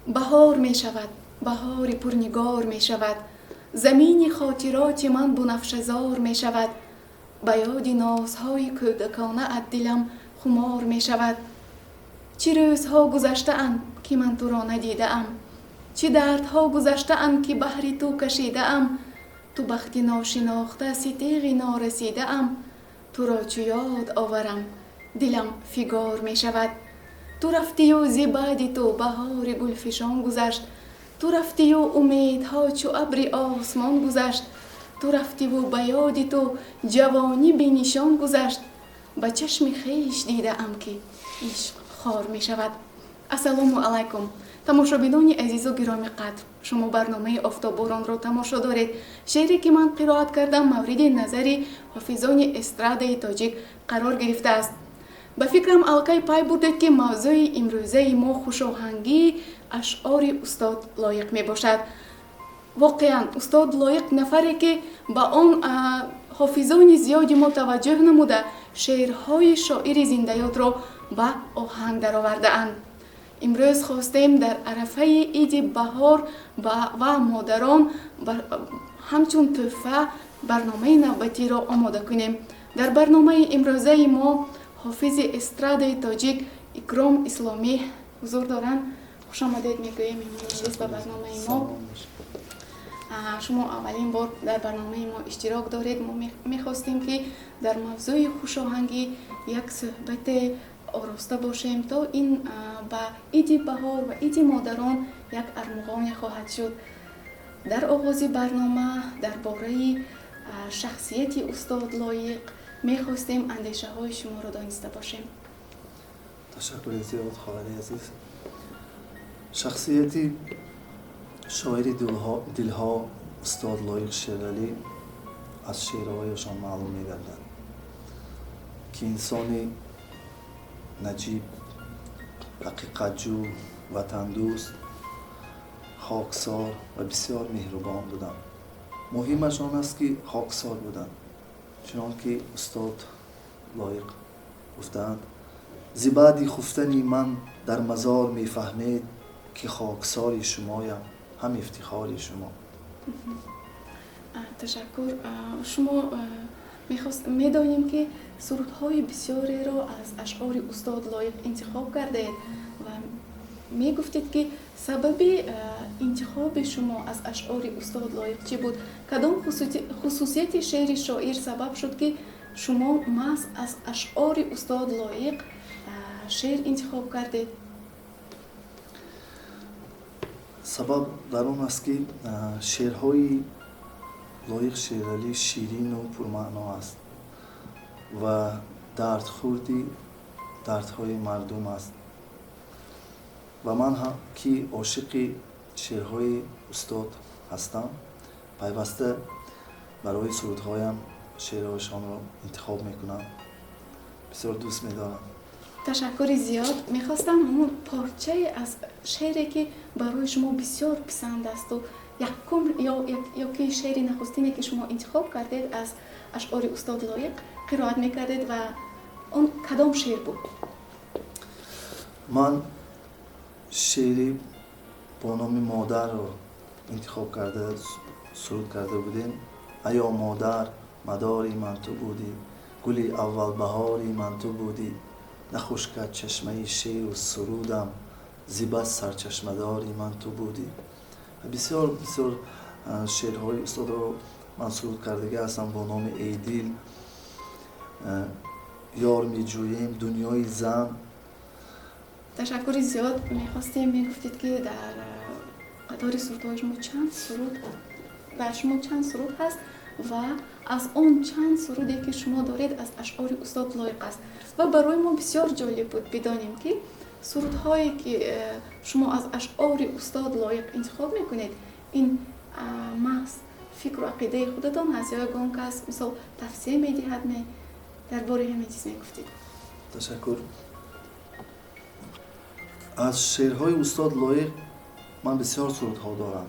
Баҳор мешавад, баҳори пурнигор мешавад, замини хотироти ман бунафшазор мешавад, ба ёди нозҳои кӯдаконаат дилам хумор мешавад. Чӣ рӯзҳо гузаштаанд, ки ман туро надидаам, чӣ дардҳо гузаштаанд, ки баҳри ту кашидаам, ту бахти ношинохта, ситеғи норасидаам, туро чу ёд оварам, дилам фигор мешавад. Ту рафтию зи баъди ту баҳори гулфишон гузашт, ту рафтию умедҳо чу абри осмон гузашт, ту рафтиву ба ёди ту ҷавонӣ бенишон гузашт, ба чашми хеш дидаам, ки ишқ хор мешавад. Ассалому алайкум, тамошобинони азизу гироми қадр, шумо барномаи Офтобборонро тамошо доред. Шеъре, ки ман қироат кардам, мавриди назари ҳофизони эстрадаи тоҷик қарор гирифтааст. Ба фикрам, аллакай пай бурдед, ки мавзӯи имрӯзаи мо хушоҳангии ашъори устод Лоиқ мебошад. Воқеан, устод Лоиқ нафаре, ки ба он ҳофизони зиёди мо таваҷҷӯҳ намуда, шеърҳои шоири зиндаёдро ба оҳанг даровардаанд. Имрӯз хостем дар арафаи иди баҳор ва модарон ҳамчун тӯҳфа барномаи навбатиро омода кунем. Дар барномаи имрӯзаи мо ҳофизи эстрадаи тоҷик Икром Исломӣ ҳузур доранд. Хушомадед мегӯем, имрӯз ба барномаи мо. Шумо аввалин бор дар барномаи мо иштирок доред. Мо мехостем, ки дар мавзӯи хушоҳангӣ як суҳбате ороста бошем, то ин ба иди баҳор ва иди модарон як армуғоне хоҳад шуд. Дар оғози барнома дар бораи шахсияти устод Лоиқ мехостем андешаҳои шуморо дониста бошем. Ташаккури зиёд, хоҳари азиз. Шахсияти шоири дилҳо устод Лоиқ Шералӣ аз шеърҳояшон маълум мегардад, ки инсони наҷиб, ҳақиқатҷӯ, ватандӯст, хоксор ва бисёр меҳрубон буданд. Муҳимаш он аст, ки хоксор буданд, чунон ки устод Лоиқ гуфтаанд: «Зи баъди хуфтани ман дар мазор мефаҳмед, ки хоксори шумоям, ҳам ифтихори шумо». Ташаккур. Шумо медонем, ки сурудҳои бисёреро аз ашъори устод Лоиқ интихоб кардаед ва мегуфтед, ки сабаби интихоби шумо аз ашъори устод Лоиқ чӣ буд? Кадом хусусияти шеъри шоир сабаб шуд, ки шумо маҳз аз ашъори устод Лоиқ шеър интихоб кардед? Сабаб дар он аст, ки шеърҳои Лоиқ Шералӣ ширину пурмаъно аст ва дардхӯрди дардҳои мардум аст ва ман ҳам, ки ошиқи шеърҳои устод ҳастам, пайваста барои сурудҳоям шеърҳояшонро интихоб мекунам, бисёр дӯст медорам. Ташаккури зиёд. Мехостам ҳамон порчае аз шеъре, ки барои шумо бисёр писанд асту якум ё ки шеъри нахустине, ки шумо интихоб кардед аз ашъори устод Лоиқ, қироат мекардед ва он кадом шеър буд? Ман шеъри бо номи «Модарро» интихоб карда суруд карда будем. Аё модар, мадори ман ту будӣ, гули аввалбаҳори ман ту будӣ, нахушкад чашмаи шеъру сурудам, зи бас сарчашмадори ман ту будӣ. Бисёр бисёр шеърҳои устодро ман суруд кардагӣ ҳастам бо номи «Эй дил», «Ёр меҷӯем», «Дунёи зан». Ташаккури зиёд. Мехостем мегуфтед, ки дар қатори сурудҳои шумо чанд суруд, дар шумо чанд суруд ҳаст ва аз он чанд суруде, ки шумо доред, аз ашъори устод Лоиқ аст ва барои мо бисёр ҷолиб буд бидонем, ки сурудҳое, ки шумо аз ашъори устод Лоиқ интихоб мекунед, ин маҳз фикру ақидаи худатон ҳаст ё ягон кас, мисол, тавсия медиҳад? Ме дар бораи ҳамин чиз мегуфтед. Ташаккур. Аз шеърҳои устод Лоиқ ман бисёр сурудҳо дорам.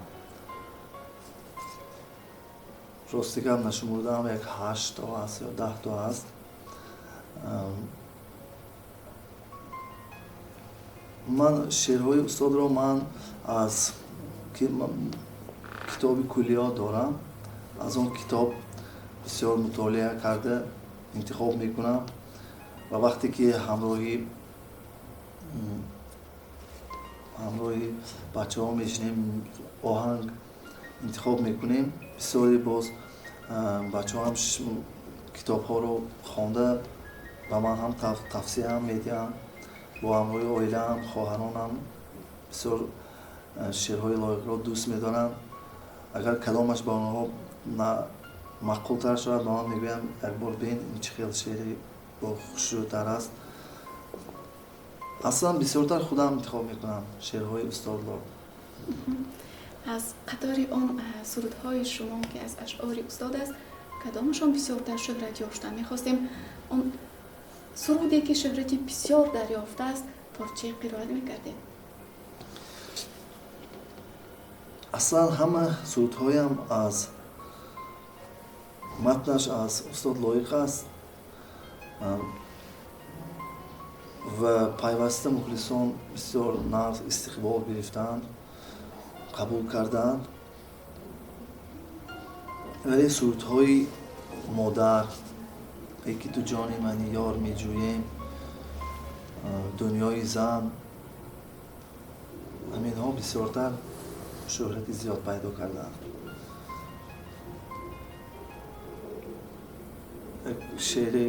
Рости гап, нашумурдаам, як ҳашт то аст ё 10 то аст. Ман шеърҳои устодро ман аз китоби куллиёт дорам, аз он китоб бисёр мутолиа карда интихоб мекунам ва вақте ки ҳамроҳи бачаҳо мешинем, оҳанг интихоб мекунем, бисёре боз бачаҳоам китобҳоро хонда ба ман ҳам тавсияам медиҳанд. Бо ҳамроҳи оилаам, хоҳаронам бисёр шеърҳои Лоиқро дӯст медоранд. Агар кадомаш ба онҳо маъқултар шавад, ба ман мегӯянд як бор бин, ин чӣ хел шеъри бо хушрӯтар аст. Аслан бисёртар худам интихоб мекунам шеърҳои устодро. Аз қатори он сурудҳои шумо, ки аз ашъори устод аст, кадомашон бисёртар шӯҳрат ёфтанд? Мехостем он суруде ки шӯҳрати бисёр дарёфтааст, порчаи қироат мекардем. Аслан ҳама сурудҳоям аз матнаш аз устод Лоиқ аст ва пайваста мухлисон бисёр нағз истиқбол гирифтаанд, қабул кардаанд. Вале сурудҳои модар, эй ки ту ҷони мани ёр меҷӯем, дунёи зан, ҳаминҳо бисёртар шӯҳрати зиёд пайдо кардаанд. Як шеъри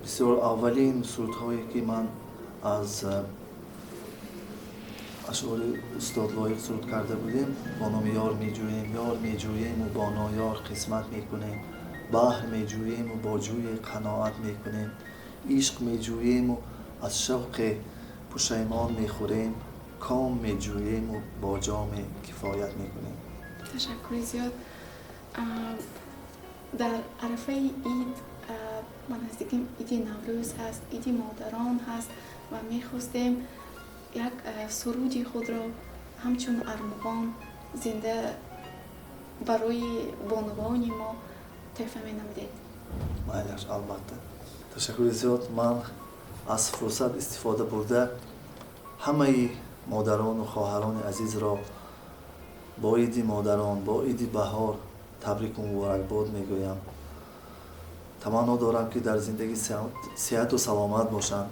бисёр аввалин сурудҳое ки ман аз ашъори устод Лоиқ суруд карда будем, бо номи ёр меҷӯем, ёр меҷӯему бо ноёр қисмат мекунем, баҳр меҷӯему бо ҷӯе қаноат мекунем, ишқ меҷӯему аз шавқе пушаймон мехӯрем, ком меҷӯему бо ҷоме кифоят мекунем. Ташаккури зиёд. Дар арафаи ид, ба наздики иди Наврӯз ҳаст, иди модарон ҳаст ва мехостем як суруди худро ҳамчун армуғон зинда барои бонувони мо тӯҳфа менамудед. Майлаш, албатта. Ташаккури зиёд. Ман аз фурсат истифода бурда ҳамаи модарону хоҳарони азизро бо иди модарон, бо иди баҳор табрику муборакбод мегӯям. Таманно дорам, ки дар зиндагӣ сиҳату саломат бошанд,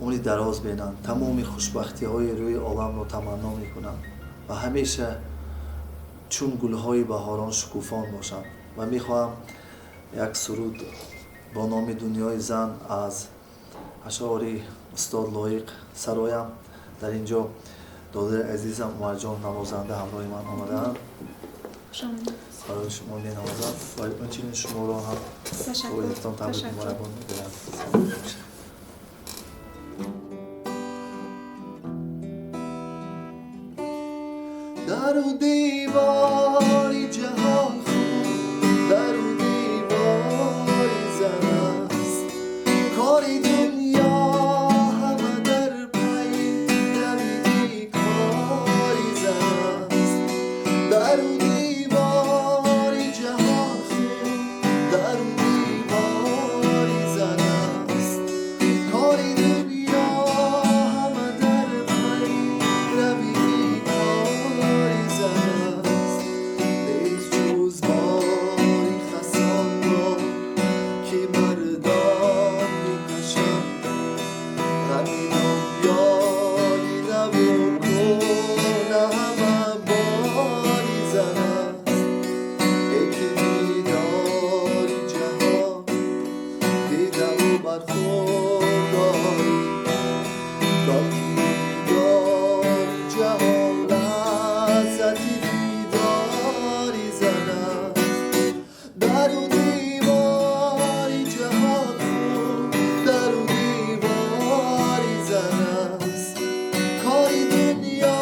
умри дароз бинанд, тамоми хушбахтиҳои рӯи оламро таманно мекунам ва ҳамеша чун гулҳои баҳорон шукуфон бошанд. Ва мехоҳам як суруд бо номи дунёи зан аз ашъори устод Лоиқ сароям. Дар ин ҷо додари азизам Умарҷон навозанда ҳамроҳи ман омадаанд. Барои шумо менавозам ва инчунин шуморо ҳам бо табрик муборакбод мегӯям. Дару девори ҷаҳон хун, дару девори зан аст, кори дунё ҳама дар пай давиди кори зан аст. Дару девори ҷаҳон хун, дару девори зан аст, кори дунё ҳама дар пай равиди кори зан аст. Нест ҷуз бори хасан бор ки мардон мекашанд, ғами дунёи наву кӯҳна ҳама бори зан аст. Эй ки дидори ҷаҳон дидаву бархӯрдорӣ, дон ки дидори ҷаҳон лаззати дидори зан аст. Дару девори ҷаҳон хун, дару девори зан аст, кори дунё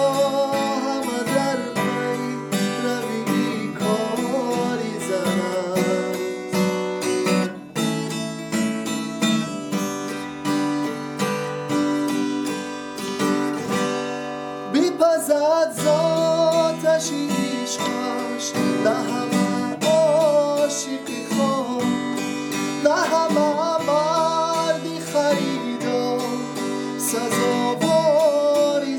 ҳама дар пай равии кори зан аст. Бипазад зоташи ишқаш, на ҳама ошиқи хом, на ҳама марди харидор сазовори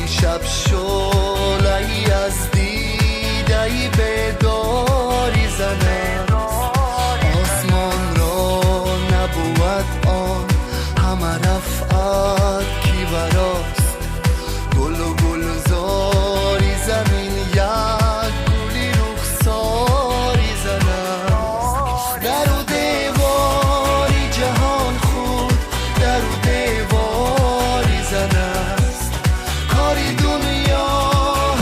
شب شعله‌ای از دیده‌ای بیداری زن است. آسمان را نبود آن همه رفعت کی براست، گل و گلزاری زمین یک گلی رخساری زن است. در و دیواری جهان خود در و دیواری زن است. کاری دنیا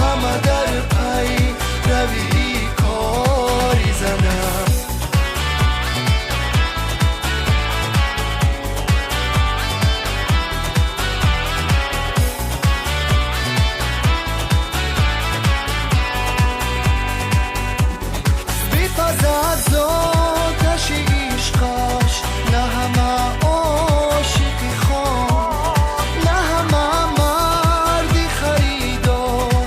همه در پی روی کاری زن است. بپزد ز آتش عشقش نه همه عاشقی خام، نه همه مردی خریدار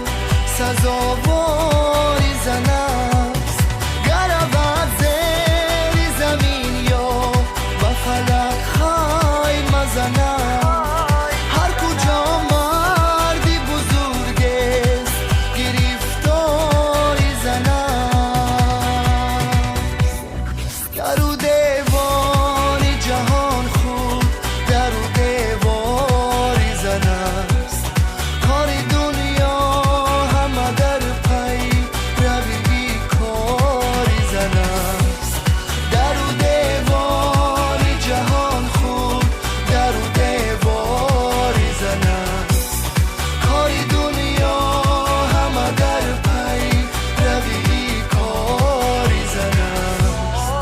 سزاواری زن است. گر رود زیر زمین یا به فلک خیمه زند، هر کجا مردی بزرگ است گرفتاری زن است. در و دیوار جهان خود در و دیواری زن است. کار دنیا همه در پی روی کاری زن است. در و دیوار جهان خود در و دیواری زن است. کار دنیا همه در پی روی کاری زن است.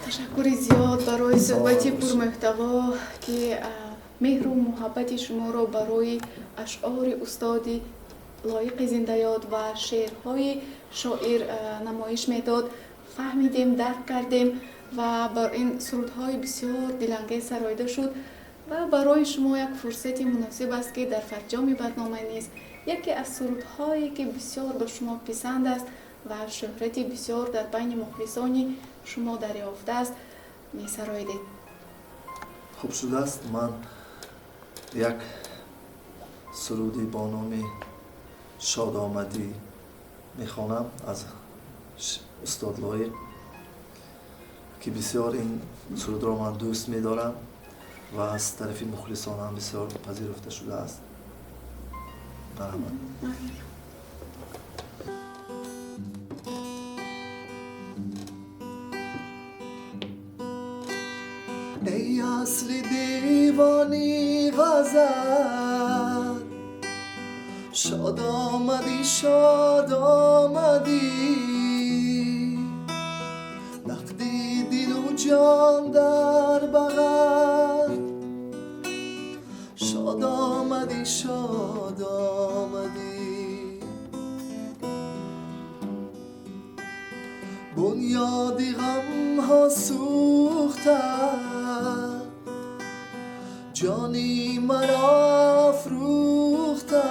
Ташаккури зиёд барои суҳбати пурмуҳтаво, ки меҳру муҳаббати шуморо барои ашъори устоди лоиқи зиндаёд ва шеърҳои шоир намоиш медод. Фаҳмидем, дарк кардем ва бар ин сурудҳои бисёр дилангез сароида шуд ва барои шумо як фурсати муносиб аст, ки дар фарҷоми барнома низ яке аз сурудҳое, ки бисёр ба шумо писанд аст ва шӯҳрати бисёр дар байни мухлисони шумо дарёфтааст, месароидед. Хуб шудааст. Ман як суруди бо номи шод омадӣ мехонам аз устод Лоиқ, ки бисёр ин сурудро ман дӯст медорам ва аз тарафи мухлисонам бисёр пазируфта шудааст. Марҳамат. Эй асли девони ғазал, шод омадӣ, шод омадӣ, нақди дилу ҷон дар бағал, шод омадӣ, шод омадӣ. Бунёди ғамҳо сӯхта, ҷони маро афрӯхта,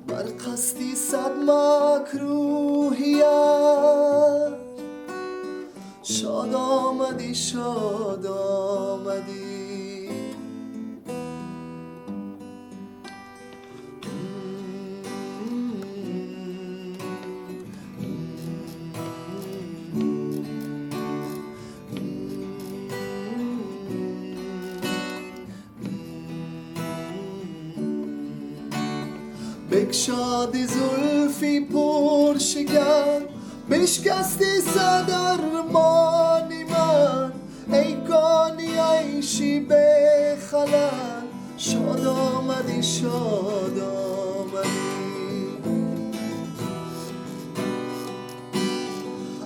бар қасди сад макрӯҳият, шод омадӣ, шод омадӣ. بگشادی زلفی پر شکن، بشکستی صد ارمانی من، ای کانی عیشی به خلل، شاد آمدی، شاد آمدی.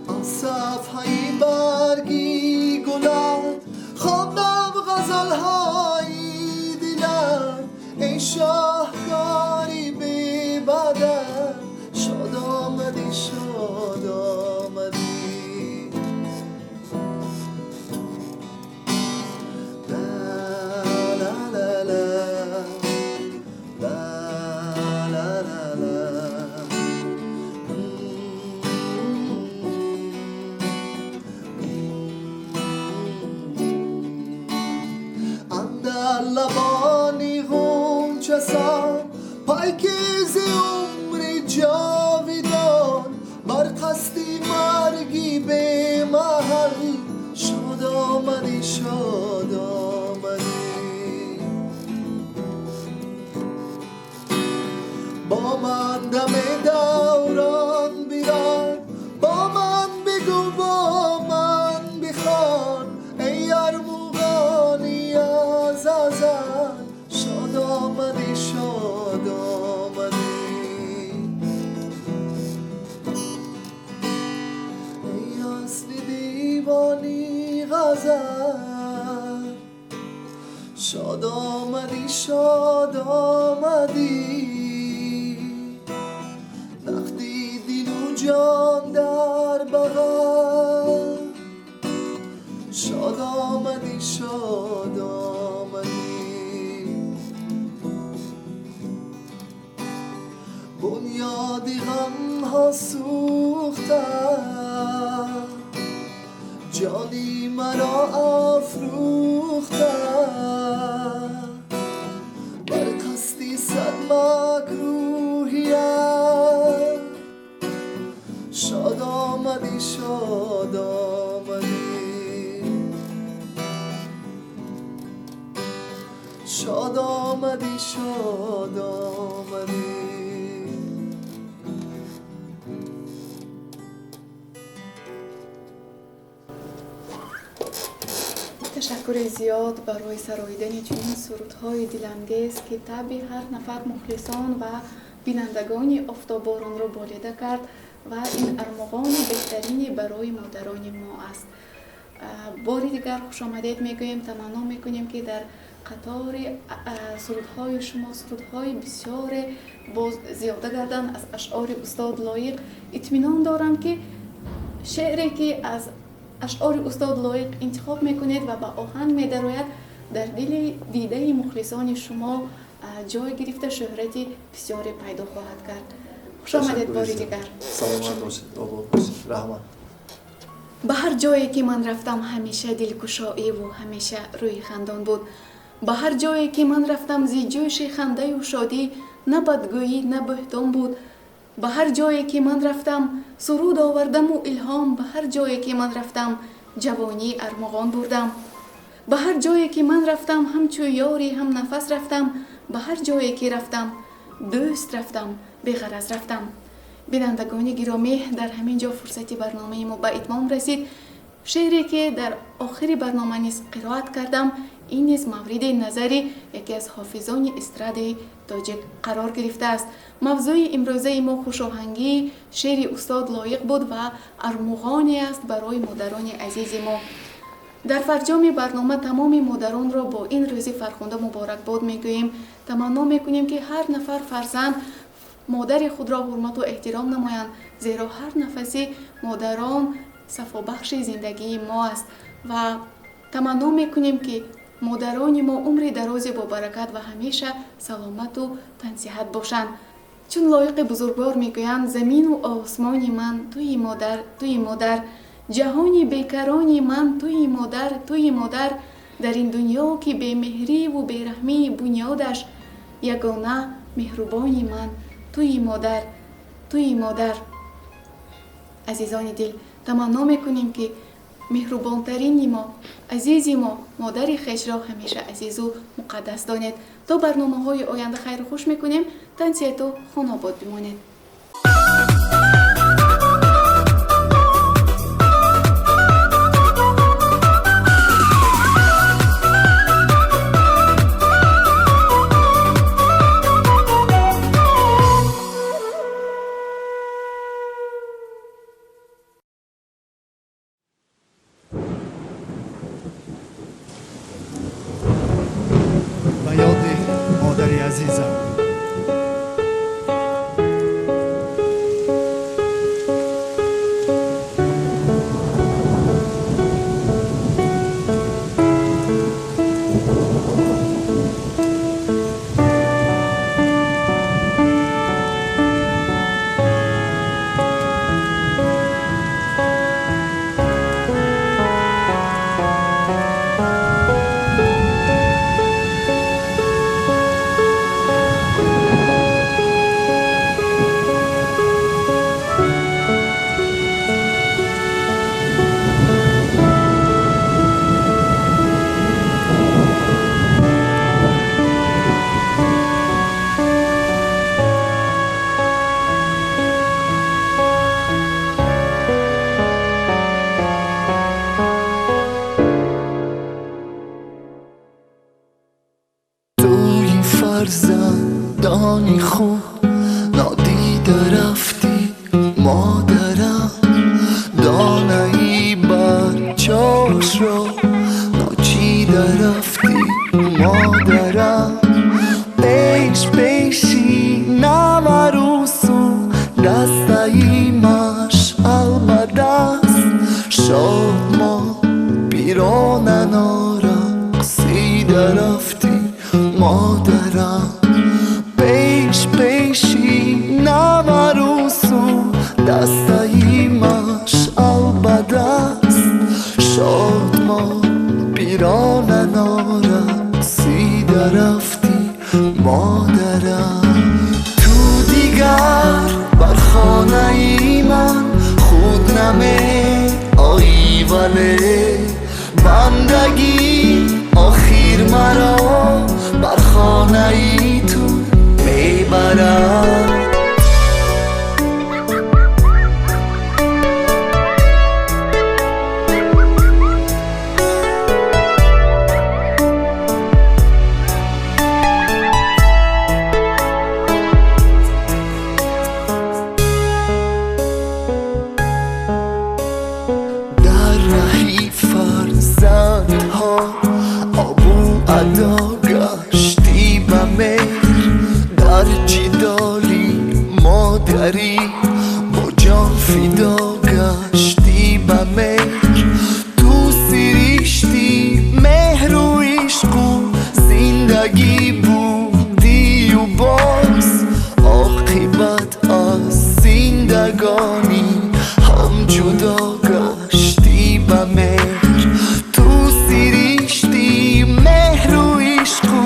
آن صفحه برگی گلت، خواندم غزلهای دلت، ای شاهکاری بی بدل، شاد آمدی، شاد آمدی. لا لا لا لا لا لا لا لا. اندر лабони ғунчасон пайки зи умри ҷовидон бар қасди марги бемаҳал шод омадӣ, шод омадӣ. Бо ман дами даврон бирон, бо ман бигӯ, бо ман бихон, эй армуғони аз азал шод омадӣ, шод омадӣ. Эй асли девони ғазал шод омадӣ, шод омадӣ. Нақди дилу ҷон дар бағал шод омадӣ, шод омадӣ. Бунёди ғамҳо сӯхта, ҷони маро афрӯхта, бар қасди сад макрӯҳият шод омадӣ, шод омадӣ. Шод омадӣ, шод омадӣ. Ташаккури зиёд барои сароидани чунин сурудҳои дилангез, ки табъи ҳар нафар мухлисон ва бинандагони Офтоборонро болида кард ва ин армуғони беҳтарине барои модарони мо аст. Бори дигар хушомадед мегӯем, таманно мекунем, ки дар қатори сурудҳои шумо сурудҳои бисёре боз зиёда гарданд аз ашъори устод Лоиқ. Итминон дорам, ки шеъре ки аз ашъори устод Лоиқ интихоб мекунед ва ба оҳанг медарояд, дар дили дидаи мухлисони шумо ҷой гирифта шӯҳрати бисёре пайдо хоҳад кард. Хушомадед бори дигар. Саломат бошед, обод бошед, раҳмат. Ба ҳар ҷое ки ман рафтам, ҳамеша дилкушоиву ҳамеша рӯи хандон буд. Ба ҳар ҷое ки ман рафтам, зи ҷӯши хандаю шодӣ на бадгӯӣ, на бӯҳтон буд. Ба ҳар ҷое ки ман рафтам, суруд овардаму илҳом, ба ҳар ҷое ки ман рафтам, ҷавонӣ армуғон бурдам. Ба ҳар ҷое ки ман рафтам, ҳамчу ёри ҳам нафас рафтам, ба ҳар ҷое ки рафтам, дӯст рафтам, беғараз рафтам. Бинандагони гиромӣ, дар ҳамин ҷо фурсати барномаи мо ба итмом расид. Шеъре ки дар охири барнома низ қироат кардам, ин низ мавриди назари яке аз ҳофизони эстрадаи тоҷик қарор гирифтааст. Мавзӯи имрӯзаи мо хушоҳангии шеъри устод Лоиқ буд ва армуғоне аст барои модарони азизи мо. Дар фарҷоми барнома тамоми модаронро бо ин рӯзи фархунда муборакбод мегӯем. Таманно мекунем, ки ҳар нафар фарзанд модари худро ҳурмату эҳтиром намоянд, зеро ҳар нафаси модарон сафобахши зиндагии мо аст ва таманно мекунем, ки модарони мо умри дарози бобаракат ва ҳамеша саломату тансиҳат бошанд. Чун Лоиқи бузургвор мегӯянд: замину осмони ман туи модар, туи модар, ҷаҳони бекарони ман туи модар, туи модар, дар ин дунё ки бемеҳриву бераҳмии бунёдаш, ягона меҳрубони ман туи модар, туи модар. Азизони дил, таманно мекунем, ки меҳрубонтарини мо, азизи мо, модари хешро ҳамеша азизу муқаддас донед. То барномаҳои оянда хайру хуш мекунем, тансиҳату хонобод бимонед. Ба ёди модари азизам. Фарзандони худ нодида рафтӣ модарам, донаи бачошро ночида рафтӣ модарам. Пеш пеши наварусу дастаи машъал ба даст, шодмон пирона норақсида рафтӣ модарам. Пеш пеши наварусу дастаи машъал ба даст, шодмон пирона норақсида рафтӣ модарам. Ту дигар бар хонаи ман худ намеоӣ, вале бандагӣ охир маро бар хонаи ту мебарад. Дар раҳи фарзандҳо обу адо гаштӣ ба меҳр, дар ҷидоли модарӣ бо ҷон фидо гаштӣ ба меҳр. Ту сиришти меҳру ишқу зиндагӣ будию боз, оқибат аз зиндагонӣ ҳам ҷудо гаштӣ ба меҳр. Ту сиришти меҳру ишқу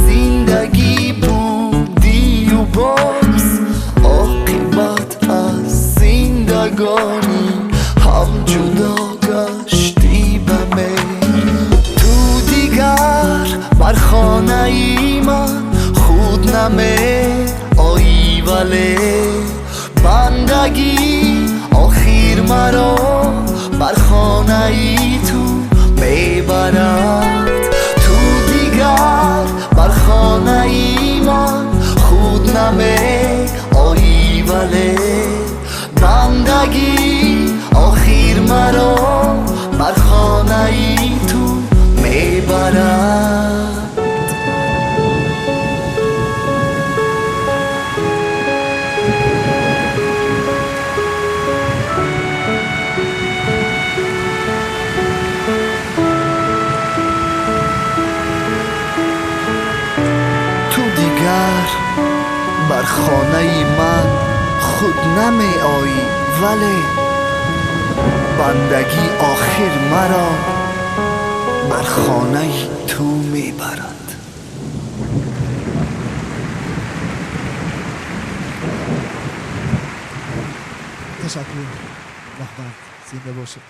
зиндагӣ будию боз, оқибат аз зиндагонӣ ҳам ҷудо гаштӣ ба меҳр. Ту дигар бар хонаи ман худ намеоӣ, вале бандагӣ охир маро бар хонаи ту мебарад. Ту дигар бар хонаи ман худ намеоӣ, вале бандагӣ охир маро бар хонаи ту мебарад. Ту дигар бар хонаи ман худ намеоӣ, вале бандагӣ охир маро бар хонаи ту мебарад. Ташаккур, раҳмат, зинда бошед.